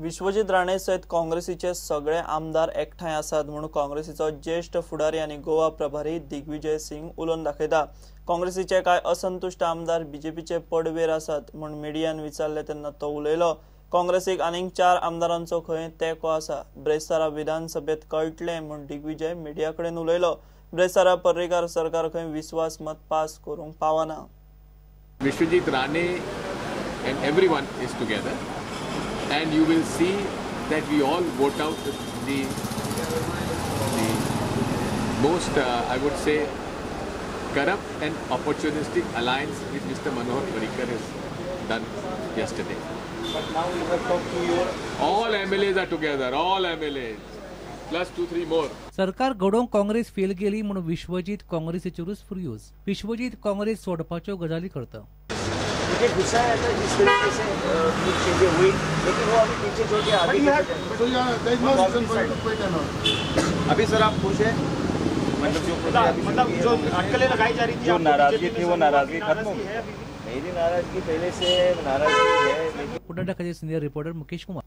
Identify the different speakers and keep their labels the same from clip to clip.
Speaker 1: विश्वजीत राणे सयत काँग्रेसीचे सगळे आमदार एकठांय आसात म्हणून काँग्रेसीचो ज्येष्ठ फुडारी आनी गोवा प्रभारी दिग्विजय सिंग उलोवन दाखयता। काँग्रेसीचे कांय असंतुश्ट आमदार बीजेपीचे पडवेर आसात म्हूण मिडियान विचारले तेन्ना तो उलयलो। काँग्रेसीक आनीक 4 आमदारांचो खंय तेंको आसा, ब्रेस्तारा विधानसभेत कळटलें म्हूण दिग्विजय मिडिया कडेन उलयलो। ब्रेस्तारा पर्रीकार सरकार खंय विस्वास मत पास करूंक पावना।
Speaker 2: Vishwajit Rane and everyone is together and you will see that we all vote out the most I would say corrupt and opportunistic alliance which Mr. Manohar Parrikar has done yesterday.
Speaker 3: But now you have talked to your...
Speaker 2: All MLAs are together, all MLAs, plus 2-3 more.
Speaker 4: सरकार घडोवंक Congress fail गेली म्हणून विश्वजीत काँग्रेसीचेरूच फुर्योज। विश्वजीत काँग्रेस सोडपाच्यो गजाली करता।
Speaker 3: मुझे गुस्सा आया था जिस तरीके से कुछ चीजें हुई, लेकिन वो अभी पीछे छोड़ के आगे।
Speaker 5: अभी सर आप खुश हैं? मतलब जो अटकलें लगाई जा रही थी, जो नाराजगी थी वो नाराजगी खत्म हो गई?
Speaker 3: मेरी नाराजगी पहले से नाराजगी है।
Speaker 4: Pune senior reporter Mukesh Kumar.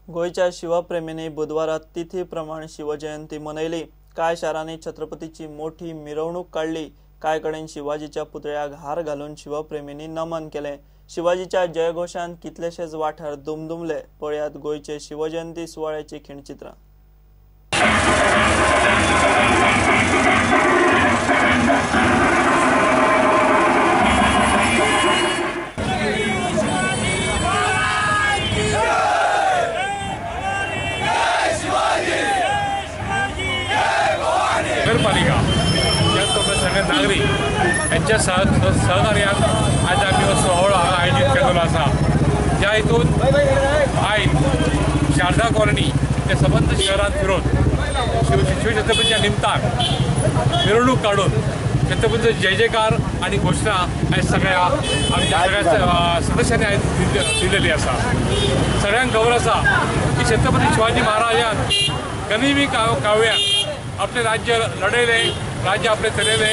Speaker 1: गोंयच्या शिवप्रेमींनी बुधवारा तिथी प्रमाण शिवजयंती मनयली। कांय शारांनी छत्रपतीची मोठी मिरवणूक काडली। कांय कडेन शिवाजीच्या पुतळ्याक हार घालून शिवप्रेमींनी नमन केलें। शिवाजीच्या जयघोषान कितलेशेच वाठार दुमदुमले। पळयात गोंयचे शिवजयंती सुवाळ्याची खिणचित्रां।
Speaker 6: नगरपालिका त्याचबरोबर सगळे नागरीक यांच्या सहकार्यान आज आमी हो सुवाळो हांगा आयोजीत केल्लो आसा, ज्या हितून आयज शारदा कॉलनी ते सबंद शहरांत फिरून शिवछत्रपतीच्या निमतान मिरवणूक काडून छत्रपतीचो जय जयकार आनी घोशणा आयज सगळ्या आमच्या सगळ्या सदस्यांनी आयज दिलेली आसा। सगळ्यांक खबर आसा की छत्रपती शिवाजी महाराजान गनिमी काव्यान आपले राज्य लढयले, राज्य आपले चलयले,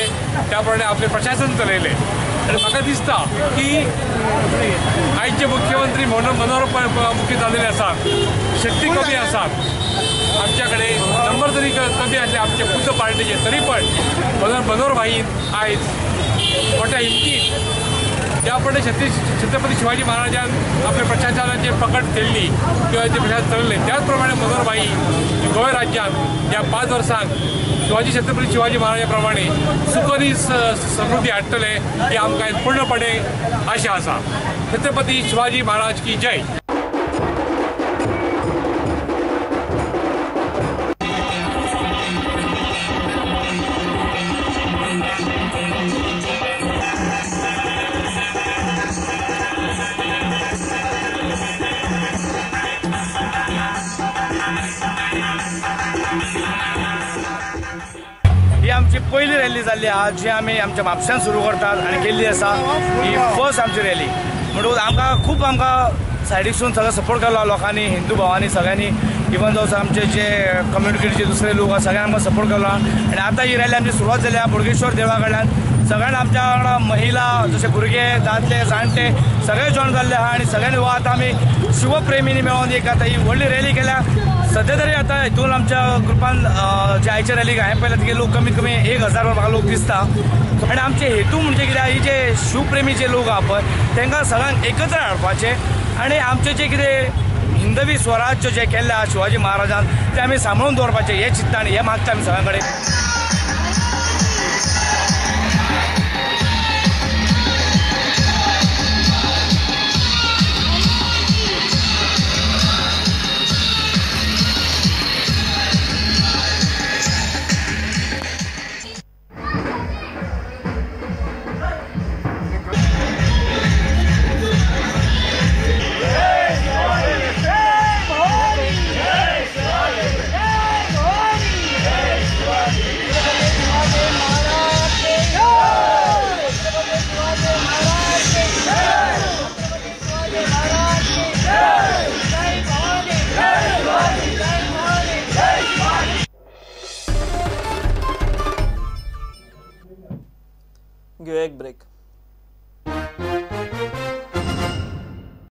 Speaker 6: त्याप्रमाणे आपले प्रशासन चलयले। आनी म्हाका दिसता की आयचे मुख्यमंत्री मनोहर मुखी जाल्ले आसात, शक्ती कमी आसात, आमच्या कडेन नंबर तरी कमी आसले आमचे खुद्द पार्टीचे, तरी पण मनोहर भाईन आयज मोठ्या हिमतीन ज्या प्रमाणे छत्रपती शिवाजी महाराजान आपल्या प्रशासनाचे पकड केल्ली किंवा ते प्रशासन चलयले, त्याच प्रमाणे मनोहर भाई गोंय राज्यांत ह्या 5 वर्सांक शिवाजी छत्रपती शिवाजी महाराजा प्रमाणे सुखनी समृद्धी हाडटले ही आमकां पूर्णपणे आशा आसा। छत्रपती शिवाजी महाराज की जय।
Speaker 7: ही आमची पयली रॅली जाल्ली आहा जी आमी आमच्या म्हापश्यान सुरू करतात आनी केल्ली आसा। ही फर्स्ट आमची रॅली म्हणटकूच आमकां खूब आमकां सायडीकसून सगळो सपोर्ट केलो लोकांनी, हिंदू भावांनी सगळ्यांनी, इवन जावं आमचे जे कम्युनिटीचे दुसरे लोक आसा सगळ्यांनी आमकां सपोर्ट केलो। आनी आतां ही रॅली आमची सुरवात जाली आहा बोडगेश्वर देवळा कडल्यान। सगळ्यांनी आमच्या वांगडा महिला जशे भुरगे, दादले, जाणटे सगळे जॉयन जाल्ले आहा आनी सगळ्यांनी हो आतां आमी शिवप्रेमींनी मेळोन एक आतां ही व्हडली रॅली केल्या। सध्या तरी आतां हितून आमच्या ग्रुपान जे आयच्या रॅलीक हांवें पळयला तितके लोक कमीत कमी 1000 म्हाका लोक दिसता। आनी आमचे हेतू म्हणजे कितें, ही जे शिवप्रेमी जे लोक आहा पळय तांकां सगळ्यांक एकत्र हाडपाचे आनी आमचे जे कितें हिंदवी स्वराज्य जे केल्लें आहा शिवाजी महाराजान तें आमी सांबाळून दवरपाचें हें चिंतता आनी हें मागता आमी सगळ्यां कडेन।